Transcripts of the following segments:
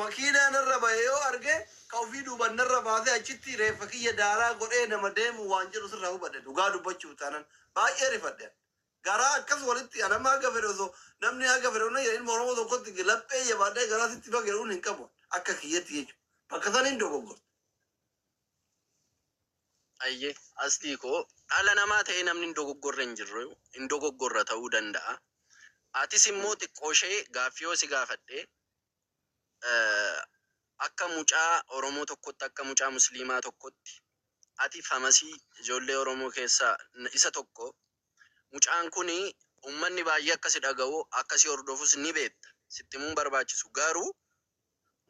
Makiinaa narra bahe yoo arge ka ofii duuban narra baasee achitti reeffa kiyya daaraa godhee nama deemu waan jedhu sirraa hubadhe. Dhugaa dubbachuuf taanan baay'ee rifadhe. Garaa akkas walitti anamma haga fedhe osoo namni haga fedhe onna jedhe ilma Oromoo tokkotti laphee jabaadhee garaa sitti baga jedhuun hin qabu akka kiyyatti jechuudha. Bakka san hin dogoggorte. Ayyee, aslii koo, dhala namaa ta'ee namni hin dogoggorre hin jirru, hin dogoggorra ta'uu danda'a. Atis immoo xiqqooshee gaaffii yoo si gaafadhe, akka mucaa Oromoo tokkotti, akka mucaa Musliimaa tokkotti, ati famasii ijoollee Oromoo keessaa isa tokko. Mucaan kuni ummanni baay'ee akka si dhaga'u, akka si hordofus ni beekta. Sitti himuun barbaachisu. Garuu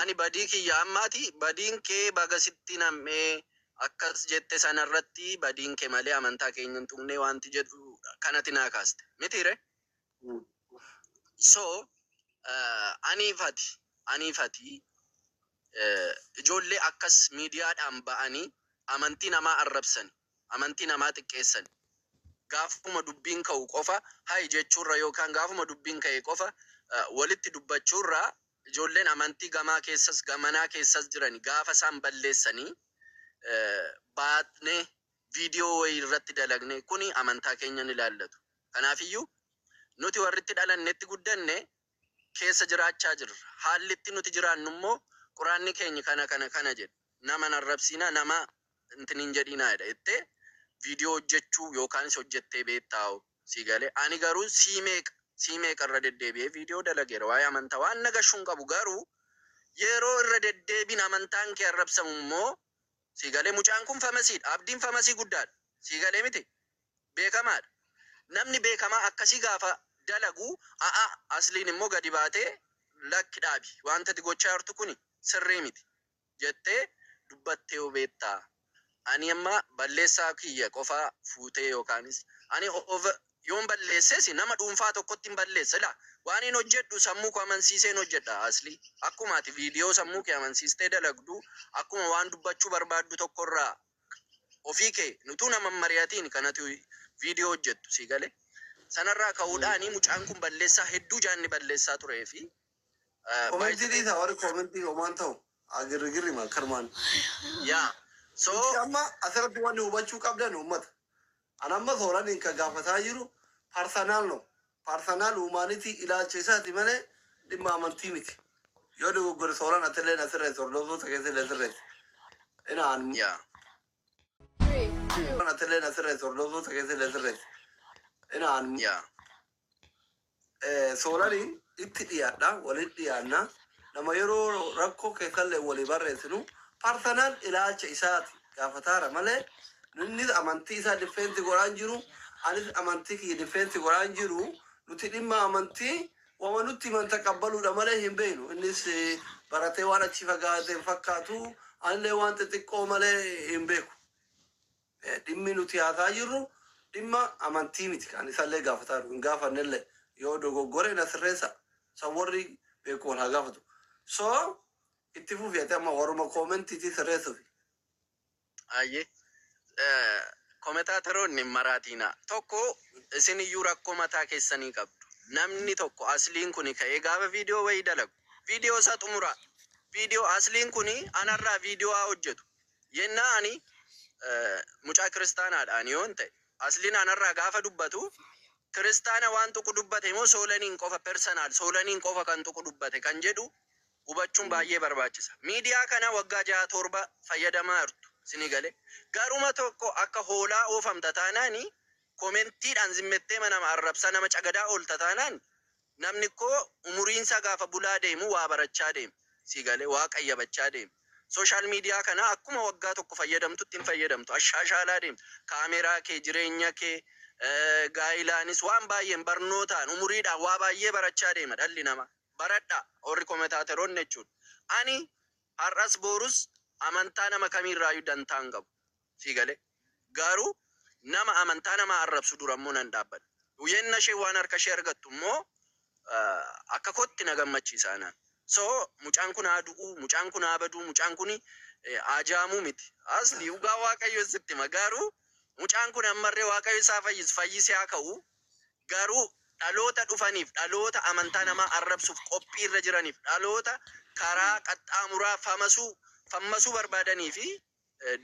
ani badii kiyya ammaati, badiin kee baga sitti nam'ee akkas jette sanarratti, badiin kee malee amantaa keenya hin tuqne wanti jedhu kanati naa kaaste. Mitiire? So aniifati ijoollee akkas miidiyaadhaan ba'anii amantii namaa arrabsani, amantii namaa xiqqeessani, gaafuma dubbiin ka'u qofa hayi jechuurra yookaan gaafuma dubbiin ka'e qofa walitti dubbachuurra, ijoolleen amantii gamaa keessas gamanaa keessas jiran gaafa isaan balleessanii baatnee viidiyoo wayii irratti dalagne kuni amantaa keenya ni ilaallatu. Kanaafiyyuu nuti warritti dhalannetti guddanne keessa jiraachaa jirra. Haalli itti nuti jiraannu immoo quraanni keenya kana kana kana jedha. Nama narrabsiinaa, nama intiniin jedhiinaa jedha jettee viidiyoo hojjechuu yookaanis hojjettee beektaa'u si galee. Ani garuu sii meeqa irra deddeebi'ee viidiyoo dalageera waa'ee amantaa waan nagashuu hin qabu. Garuu yeroo irra deddeebiin amantaan kee arrabsamu immoo, si galee, mucaan kun famousiidha. Abdiin famousii guddaadha. Si galee miti, beekamaadha. Namni beekamaa akkasii gaafa dalagu, a'a, asliin immoo gadi baatee lakki, dhaabi, wanta ati gochaa jirtu kuni sirrii miti jettee dubbattee yoo beektaa? Ani amma balleessaa kiyya qofaa fuutee yookaanis ani yoon balleesses nama dhuunfaa tokkotti hin balleessa. Ila waan hin hojjedhu sammuu koo amansiiseen hojjedha, aslii. Akkuma ati viidiyoo sammuu kee amansiistee dalagdu, akkuma waan dubbachuu barbaaddu tokkorraa ofii kee nutuu nama hin mari'atiin kanatu viidiyoo hojjettu, si gale. Sanarraa ka'uudhaani mucaan kun balleessaa hedduu jaanni balleessaa turee fi Commentii dhiisaa, warri commentii homaan ta'u girrigirri akkanumaan. Yaa, so Nuti amma asirratti wanni hubachuu qabdan, uummata. An amma sooraniin kan gaafataa jiru personal, no. Personal humanity ilaalcha isaati malee dhimma amantii miti. Yoo dogoggore sooran atillee na sirreessi, hordoftoota keessallee sirreessi. Inaan atillee na sirreessi, hordoftoota keessallee sirreessi. Inaan sooraniin itti dhiyaadha, walitti dhiyaanna. Nama yeroo rakkoo keessallee walii barreessinu personal ilaalcha isaati gaafataara malee inni amantii isaa defense godhaan jiru, anis amantii kiyya defense godhaan jiru. Nuti dhimma amantii wama nutti himan taqabbaluudha malee hin beeknu. Innis baratee waan achi fagaate hin fakkaatu, anillee waan xixiqqoo malee hin beeku. Dhimmi nuti haasaa jirru dhimma amantii miti. Kan isallee gaafataa jiru hin gaafannellee, yoo dogoggore na sirreessa, san warri beeku wal haa gaafatu. So itti fufi ati amma waruma commentiitii sirreessuufi. Ayyee. Commentatoroonni maraatiina. Tokko isin iyyuu rakkoo mataa keessanii qabdu. Namni tokko asliin kun ka'ee gaafa viidiyoo wayii dalagu, viidiyoo isaa xumuraa. Viidiyoo asliin kun anarraa viidiyoo haa hojjetu. Yennaa ani mucaa kiristaanaadhaan yoon ta'e, asliin anarraa gaafa dubbatu kiristaana waan tuqu dubbate immoo soolaniin qofa, personal soolaniin qofa kan tuqu dubbate kan jedhu hubachuun baay'ee barbaachisa. Miidiyaa kana waggaa 6, 7 fayyadamaa jirtu isinii galee. Garuma tokko akka hoolaa oofamta taanaani, commentiidhaan zimmettee nama arrabsaa, nama cagadaa oolta taanaan, namni koo umuriinsaa gaafa bulaa deemu waa barachaa deema. Sii galee, waa qayyabachaa deema. Social media kana akkuma waggaa tokko fayyadamtutti hin fayyadamtu. Ashaashaalaa deemta. Kaameraa kee, jireenya kee, gaa'ilaanis waan baay'een barnootaan umuriidhaan waa baay'ee barachaa deema dhalli namaa. Baradhaa warri commentatoroonni jechuudha. Ani har'as boorus amantaa nama kamiirraayyuu dantaa hin qabu. Sii galee. Garuu nama amantaa namaa arrabsu dura immoo nan dhaabbadha. Yenna ishee waan harka ishee argattu immoo akka kootti na gammachiisa anaan. So mucaan kun haa du'uu, mucaan kun haa baduu, mucaan kun haa jaamuu miti. Asli dhugaa Waaqayyo sitti hima. Garuu mucaan kun ammarree Waaqayyo isaa fayyisu, fayyisee haa ka'u. Garuu Dhaloota dhufaniif, dhaloota amantaa namaa arrabsuuf qophii irra jiraniif, dhaloota karaa qaxxaamuraa famasuu fammasuu barbaadanii fi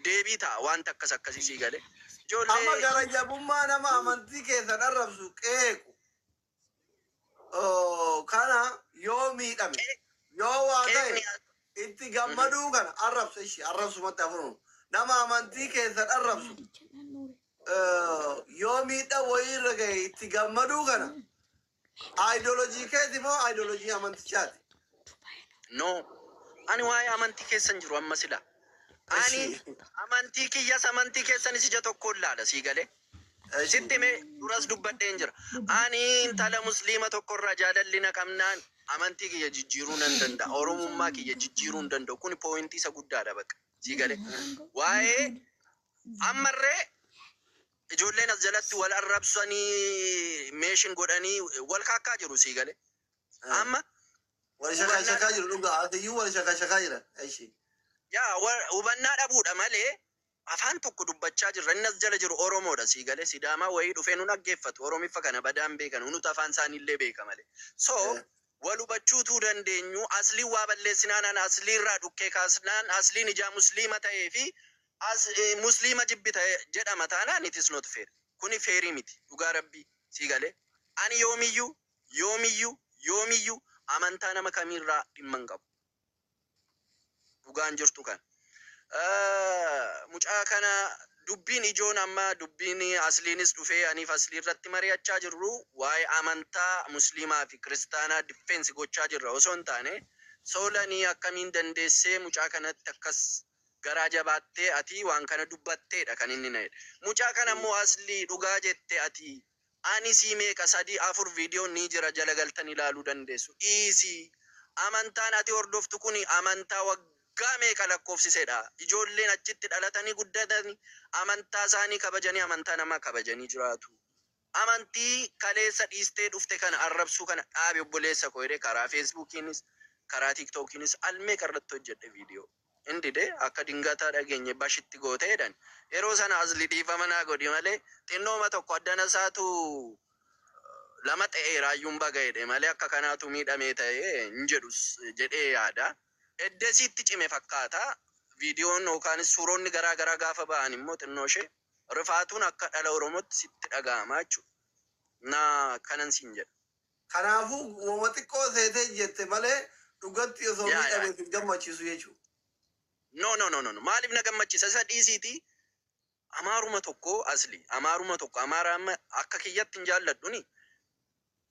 deebii ta'a wanta akkas akkasii, sii galee. Amma Ijoollee gara jabummaa nama amantii keessan arrabsu qeequ. Kana yoo miidhame, yoo waa ta'e, qeeqni itti gammaduu kana arrabsa ishee arrabsumatti hafuun nama amantii keessan arrabsu yoo miidha wayii irra gahe itti gammaduu kana ideology keeti moo ideology amantichaati? No. Ani waa'ee amantii keessan jiru amma sila. Ani amantii kiyyas amantii keessanis ija tokkoon laala, sii galee. Sitti mee duras dubbadheen jira. Ani intala Musliima tokkorraa jaalalli na qabnaan amantii kiyya jijjiiruu nan danda'a. Oromummaa kiyya jijjiiruu hin danda'u. Kuni point isa guddaadha bakka. Sii galee. Waa'ee ammarree ijoolleen as jalatti wal arrabsanii meeshin godhanii wal kaakkaa jiru, sii galee. Amma Wal shakashakaa jiru dhugaa, atiyyuu wal shakashakaa jira. Eshi. Yaa hubannaa dhabuudha malee afaan tokko dubbachaa jirra. Inni as jala jiru Oromoodha, sii galee. Sidaamaa wayii dhufee nu dhaggeeffatu. Oromiffa kana badaan beekan. Nuti afaan isaaniillee beeka malee. So wal hubachuutuu dandeenyu. Asliin waa balleessinaan an asliirraa dhukkee kaasnaan asliin ijaa Musliima ta'ee fi as Musliima jibbi ta'e jedhama taanaan it is not fair. Kuni fair miti. Dhugaa Rabbii, sii galee. Ani yoomiyyuu yoomiyyuu yoomiyyuu amantaa nama kamiirraa dhimma hin qabu. Dhugaan jirtu kana. Mucaa kana dubbiin ijoon amma dubbiin asliinis dhufee aniif aslii irratti mari'achaa jirru waa'ee amantaa Musliimaa fi Kiristaanaa defense gochaa jirra osoo hin taane, Soolanii akkamiin dandeessee mucaa kanatti akkas garaa jabaattee ati waan kana dubbatteedha kan inni na jedhe. Mucaa kana immoo aslii dhugaa jette ati, ani sii meeqa sadii afur viidiyoon ni jira, jala galtan ilaaluu dandeessu. Dhiisii, amantaan ati hordoftu kuni amantaa waggaa meeqa lakkoofsisedha. Ijoolleen achitti dhalatanii guddatanii amantaa isaanii kabajanii amantaa namaa kabajanii jiraatu. Amantii kaleessa dhiistee dhufte kana arrabsuu kana dhaabe obboleessa koo jedhee karaa Feesbuukiinis karaa Tiiktookiinis almeeqa irratti hojjedhe viidiyoo. Inni akka dingataa dhageenye bashitti gootee jedhan. Yeroo sana asli dhiifama naa godhi malee xinnooma tokko addana isaatu lama ta'ee raayyuun baga jedhe malee akka kanaatu miidhamee ta'ee hin jedhus jedhee yaada. Eddesiitti cime fakkaata. Viidiyoon yookaan suuronni garaa garaa gaafa ba'an immoo xinnoo ishee rifaatuun akka dhala Oromootti sitti dhaga'ama jechuudha. Na kanan siin jedha. Kanaafuu uumama xiqqoo seetee jette malee dhugatti osoo Yaa yaa. miidhamee si gammachiisu jechuudha. No, no, no, no, no. Maaliif na gammachiisa? Isa dhiisiiti. Amaaruma tokko, asli amaaruma tokko, Amaara amma akka kiyyatti hin jaalladhuni.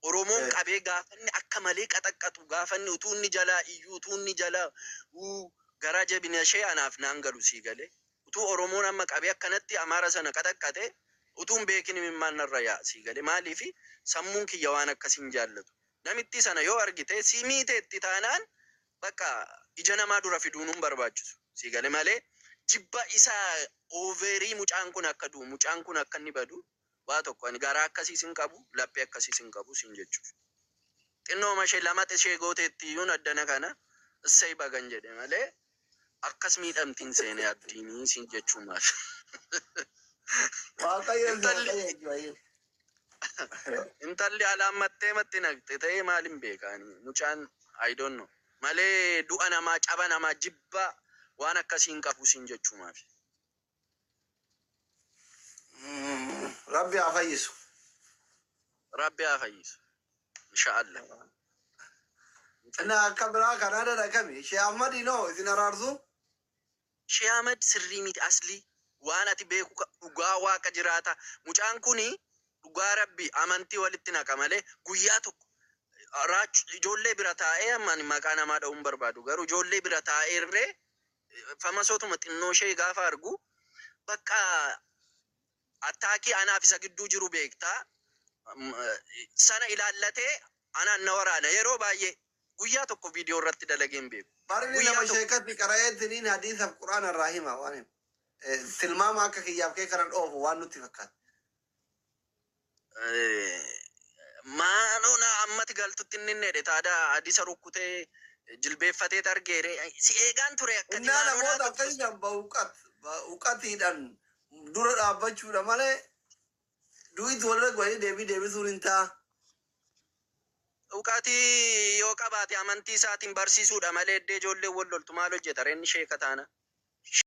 Oromoon qabee gaafanni akka malee qaxaqqatu, gaafanni utuu inni jalaa iyyuu, utuu inni jalaa uu garaa jabina ishee anaaf naan galu, sii galee. Utuu Oromoon amma qabee akkanatti Amaara sana qaxaqqate utuu hin beekin imimmaan narra yaa, sii galee. Maaliifi sammuun kiyya waan akkasii hin jaallatu. Namitti sana yoo argite si miiteetti taanaan bakka ija namaa dura fiduun hin barbaachisu. Sii galee malee jibba isaa over mucaan kun akka du'u, mucaan kun akka inni badu waa tokko ani garaa akkasiis hin qabu, laphee akkasiis hin qabu siin jechuudha. Xinnooma ishee lama ishee gooteetti iyyuun addana kana issee bagan jedhe malee akkas miidhamtiin seene abdiinii siin jechuu maal. Waaqayyo Intalli Waaqayyo. Intalli alaammattee matti naqxe ta'ee maaliin beekaani mucaan, I don't know, malee du'a namaa, caba namaa, jibba waan akkasii hin qabu siin jechuu maafi. Rabbi haa fayyisu. Rabbi haa fayyisu. Inshaallah. Inni akka biraa Kanaadaadha kami? Shee Ahmad noo isin araarsu? Shee Ahmad sirrii miti, aslii. Waan ati beeku dhugaa Waaqa jiraata. Mucaan kuni dhugaa Rabbi amantii walitti naqa malee guyyaa tokko raachu ijoollee bira taa'ee, amma ani maqaa namaa dha'uun barbaadu, garuu ijoollee bira taa'ee irree famasootuma xinnoo ishee gaafa argu bakka attack anaaf isa gidduu jiru beektaa sana ilaallatee anaan na waraana yeroo baay'ee. Guyyaa tokko viidiyoo irratti dalagee hin beeku. Barri Guyyaa nama tokko. Sheekatti qara'eettiniin hadiisaaf Quraana irraa hima waan himu. Tilmaama akka kiyyaaf kee kana dhoofu waan nutti fakkaata. Maaloo na ammati galtutti inni inni jedhe taadaa hadiisa rukkutee jilbeeffatee targeere si eegaan ture akkati Innaa maaloo naa namoota tokko. akkasiidhaan ba'uqatiidhaan dura dhaabbachuudha malee du'itti walirra godhanii deebii deebisuun hin ta'a. Uqatii yoo qabaate amantii isaatiin barsiisuudha malee, iddee ijoollee wal loltu maal hojjeta reenni sheeka taana.